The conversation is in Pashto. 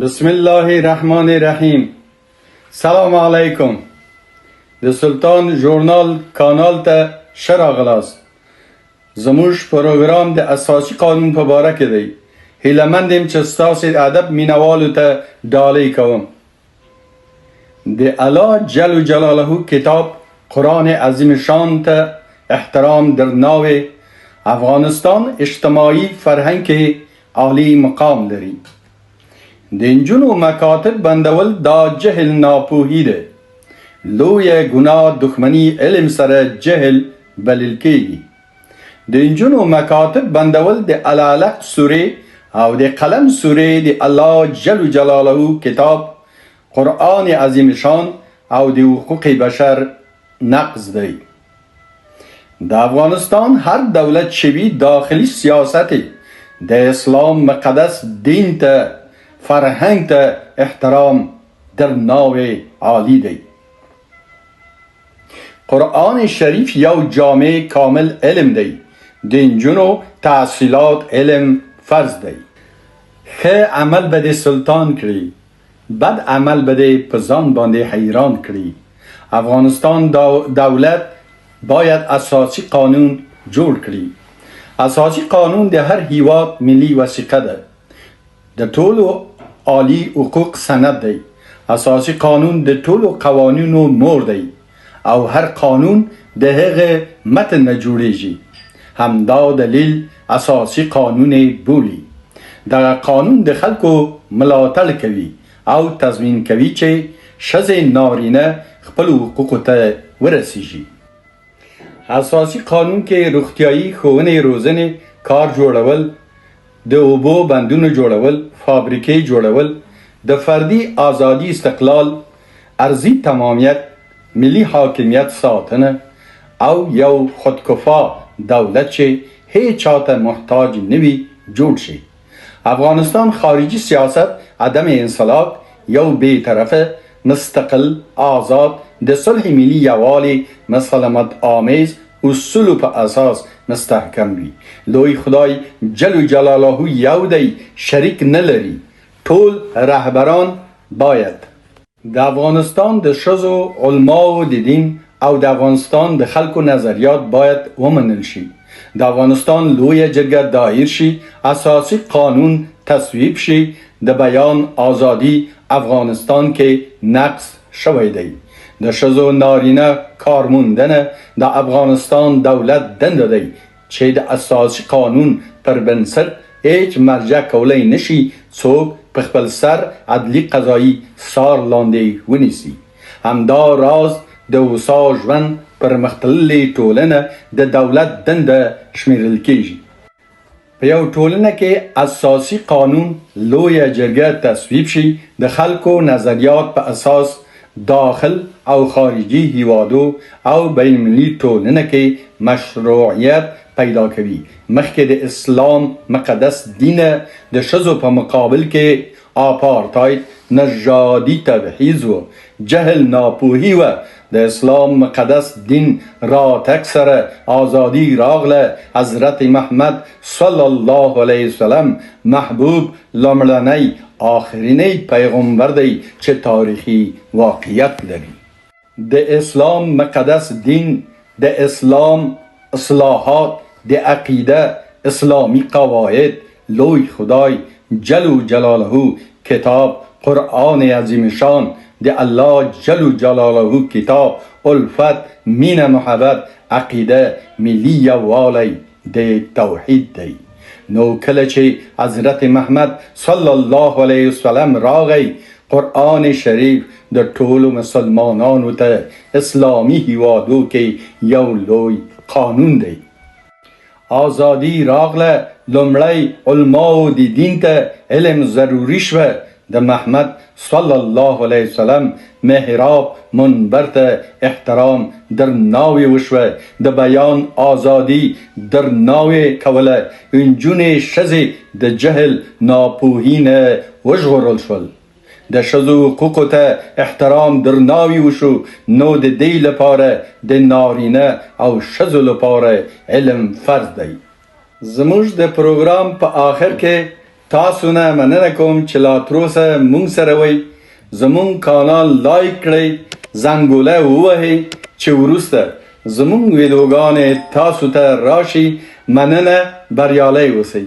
بسم الله الرحمن الرحیم. سلام علیکم. د سلطان ژورنال کانال ته ښه راغلاست. زموږ پروګرام د اساسي قانون په باره کې دی. هیله مند یم چې ستاسې ادب مینوالو ته ډالۍ کوم. د الله جل جلاله کتاب قرآن عظیم شان ته احترام درناوی افغانستان اجتماعي فرهنګ کې عالي مقام لري. د نجونو مکاتب بندول دا جهل ناپوهي ده. لویه ګناه دښمني علم سره جهل بلل کیږي. د نجونو مکاتب بندول د العلق سورې او د قلم سورې د الله جل جلاله کتاب قرآن عظیم شان او د حقوق بشر نقض دی. د افغانستان هر دولت چې وي داخلي سیاست یې د اسلام مقدس دین ته فرهنګ ته احترام درناوی عالی دی. قرآن شریف یو جامع کامل علم دی. د نجونو تحصیلات علم فرض دی. ښه عمل به دې سلطان کړي، بد عمل به دې په ځان باندې حیران کړي. افغانستان دولت باید اساسي قانون جوړ کړي. اساسي قانون د هر هیواد ملي وثیقه ده. د ټولو عالي حقوق سند دی. اساسي قانون د ټولو قوانینو مور دی او هر قانون د هغه متن نه جوړیږي. همدا دلیل اساسي قانون یې بولي. دغه قانون د خلکو ملاتړ کوي او تضمین کوي چې ښځې نارینه خپلو حقوقو ته ورسیږي. اساسي قانون کې روغتیایي، ښوونې، روزنې، کار جوړول، د اوبو بندونو جوړول، فابریکې جوړول، د فردي ازادي استقلال، ارضي تمامیت، ملي حاکمیت ساتنه او یو خودکفا دولت چې هیچا ته محتاج نه وي جوړ شي. افغانستان خارجي سیاست عدم انسلاک، یو بې طرفه، مستقل، آزاد، د صلح ملي یووالي مسالمت آمیز اصولو په اساس مستحکم وي. لوی خدای جل جلاله یو دی، شریک نه لري. ټول رهبران باید د افغانستان د ښځو، علماو د دین او د افغانستان د خلکو نظریات باید ومنل شي. د افغانستان لویه جرګه دایر شي، اساسي قانون تصویب شي. د بیان ازادي افغانستان کې نقض شوی دی. د ښځو نارینه کارموندنه د افغانستان دولت دنده دی چې د اساسي قانون پر بنسټ هیڅ مرجع کولی نشي څوک په خپل سر عدلي قضایي څار لاندې ونیسي. همدا راز د هوسا ژوند پرمختللې ټولنه د دولت دنده شمیرل کیږي. په یو ټولنه کې اساسي قانون لویه جرګه تصویب شي، د خلکو نظریات په اساس داخل او خارجي هیوادو او بین المللي ټولنه کې مشروعیت پیدا کوي. مخکې د اسلام مقدس دین د ښځو په مقابل کې آپارتاید نژادي تبعیض و، جهل ناپوهي وه. د اسلام مقدس دین راتګ سره ازادي راغله. حضرت محمد صلی الله علیه وسلم محبوب لومړنی آخرینی پیغمبر دی چې تاریخي واقعیت لري. د اسلام مقدس دین، د اسلام اصلاحات، د عقیده اسلامي قواعد، لوی خدای جل جلاله کتاب قرآن عظیم شان، د الله جل جلاله کتاب، الفت، مینه، محبت، عقیده، ملي یووالی د توحید دی. نو کله چې حضرت محمد صلی الله علیه وسلم راغی، قرآن شریف د ټولو مسلمانانو ته اسلامي هیوادو کې یو لوی قانون دی. ازادي راغله، لومړی علماو د دین ته علم ضروري شوه. د محمد صلی الله علیه وسلم محراب منبر ته احترام درناوی وشوه. د بیان ازادي درناوی کوله. نجونې ښځې د جهل ناپوهي نه وژغورل شول. د ښځو حقوقو ته احترام درناوی وشو. نو د دې لپاره د نارینه او ښځو لپاره علم فرض دی. زموږ د پروګرام په آخر کې تاسو نه مننه کوم چې لا تر اوسه مونږ سره وئ. زمونږ کانال لایک کړئ، زنګوله ووهئ چې وروسته زمونږ ویډیوګانې تاسو ته راشي. مننه، بریالی اوسئ.